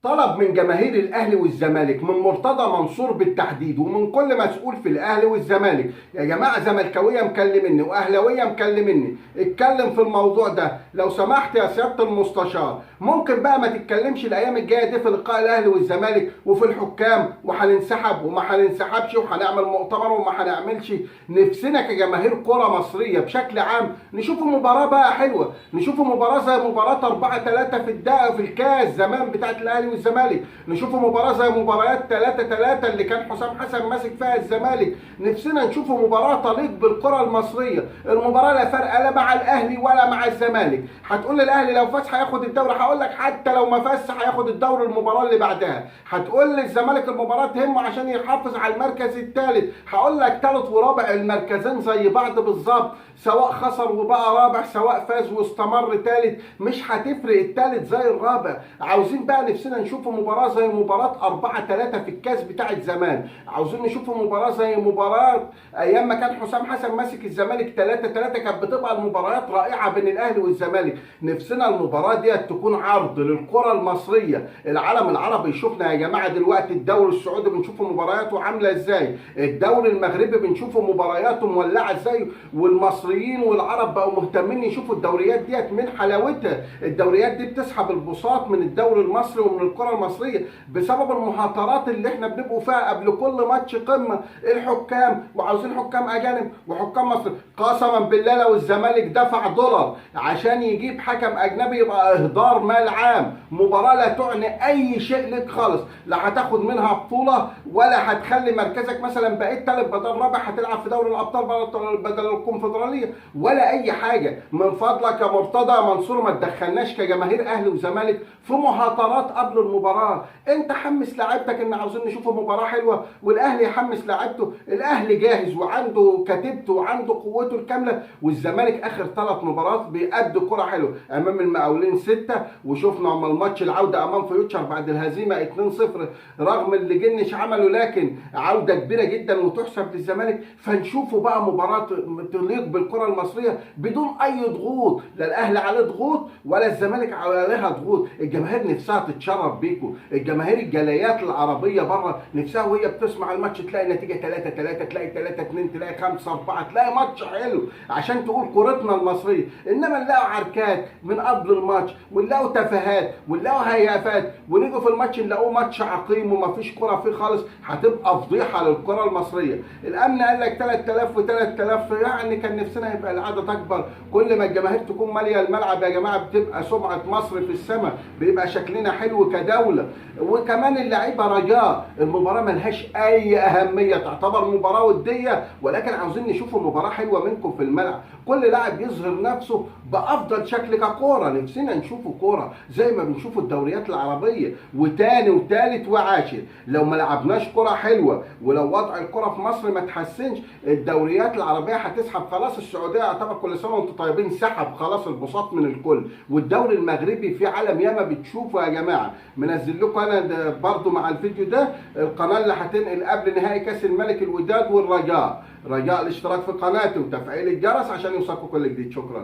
طلب من جماهير الاهلي والزمالك، من مرتضى منصور بالتحديد، ومن كل مسؤول في الاهلي والزمالك، يا جماعة زملكاويه مكلمني واهلاويه مكلمني، اتكلم في الموضوع ده لو سمحت يا سيادة المستشار. ممكن بقى ما تتكلمش الايام الجاية دي في لقاء الاهلي والزمالك وفي الحكام، وهننسحب وما هننسحبش، وهنعمل مؤتمر وما هنعملش. نفسنا كجماهير كره مصرية بشكل عام نشوف مباراة بقى حلوة، نشوف مباراة زي مباراة 4-3 في الدقة في الكاس زمان بتاعت الاهلي والزمالك، نشوف مباراة زي مباريات 3-3 اللي كان حسام حسن ماسك فيها الزمالك. نفسنا نشوف مباراة تليق بالكرة المصرية، المباراة لا فرق لا مع الاهلي ولا مع الزمالك. هتقول الاهلي لو فاز هياخد الدوري، هقول لك حتى لو ما فازش هياخد الدوري المباراة اللي بعدها. هتقول للزمالك المباراة تهمه عشان يحافظ على المركز الثالث، هقول لك ثالث ورابع المركزين زي بعض بالظبط، سواء خسر وبقى رابع سواء فاز واستمر ثالث، مش هتفرق الثالث زي الرابع. عاوزين بقى نفسنا نشوف مباراة زي مباراة 4-3 في الكاس بتاعت زمان، عاوزين نشوف مباراة زي مباراة ايام ما كان حسام حسن ماسك الزمالك 3-3، كانت بتبقى المباريات رائعة بين الاهلي والزمالك. نفسنا المباراة دي تكون عرض للكرة المصرية، العالم العربي يشوفنا يا جماعة. دلوقتي الدوري السعودي بنشوف مبارياته عاملة ازاي، الدوري المغربي بنشوفه مبارياته مولعة ازاي، والمصريين والعرب بقوا مهتمين يشوفوا الدوريات ديت من حلاوتها. الدوريات دي بتسحب البساط من الدوري المصري ومن الكرة المصرية بسبب المهاترات اللي احنا بنبقوا فيها قبل كل ماتش قمة، الحكام وعاوزين حكام اجانب وحكام مصري. قسما بالله لو الزمالك دفع دولار عشان يجيب حكم اجنبي يبقى اهدار مال عام. مباراة لا تعني اي شيء لك خالص، لا هتاخد منها بطولة ولا هتخلي مركزك مثلا بقيت ثالث بدل رابع، هتلعب في دوري الابطال بدل الكونفدرالية ولا اي حاجة. من فضلك يا مرتضى منصور ما تدخلناش كجماهير اهلي وزمالك في مهاترات قبل المباراة. انت حمس لعيبتك ان عاوزين نشوف مباراة حلوة، والاهلي يحمس لعيبته. الاهلي جاهز وعنده كتيبته وعنده قوته الكاملة، والزمالك اخر 3 مباريات بيأدي كرة حلوة امام المقاولين 6، وشفنا اما الماتش العودة امام فيوتشر بعد الهزيمة 2-0 رغم اللي جنش عمله، لكن عودة كبيرة جدا وتحسب للزمالك. فنشوفوا بقى مباراة تليق بالكرة المصرية بدون اي ضغوط، لا الاهلي عليه ضغوط ولا الزمالك عليها ضغوط. الجماهير نفسها تتشرف بيكم، الجماهير الجاليات العربية بره نفسها وهي بتسمع الماتش تلاقي نتيجة 3-3، تلاقي 3-2، تلاقي 5-4، تلاقي ماتش حلو عشان تقول كرتنا المصرية. انما نلاقوا عركات من قبل الماتش، ونلاقوا تفاهات، ونلاقوا هيافات، ونيجوا في الماتش نلاقوه ماتش عقيم ومفيش كرة فيه خالص، هتبقى فضيحة للكرة المصرية. الامن قال لك 3000 و3000، يعني كان نفسنا يبقى العدد اكبر. كل ما الجماهير تكون مالية الملعب يا جماعة بتبقى سمعة مصر في السماء، بيبقى شكلنا حلو كدولة. وكمان اللعيبة رجاء، المباراة ملهاش اي اهمية، تعتبر مباراة ودية، ولكن عاوزين نشوف مباراة حلوة منكم في الملعب. كل لاعب يظهر نفسه بافضل شكل ككورة، نفسنا نشوفه كورة زي ما بنشوفه الدوريات العربية، وتاني وتالت وعاشر. لو ما لعبناش كرة حلوة، ولو وضع الكرة في مصر ما تحسنش، الدوريات العربية هتسحب خلاص. السعودية يعتبر كل سنة وانتم طيبين سحب خلاص البساط من الكل. والدوري المغربي في عالم ياما بتشوفه يا جماعة. منزل لكم انا برضو مع الفيديو ده القناة اللي هتنقل قبل نهائي كاس الملك الوداد والرجاء. رجاء الاشتراك في قناتي وتفعيل الجرس عشان يوصلكم كل جديد. شكرا.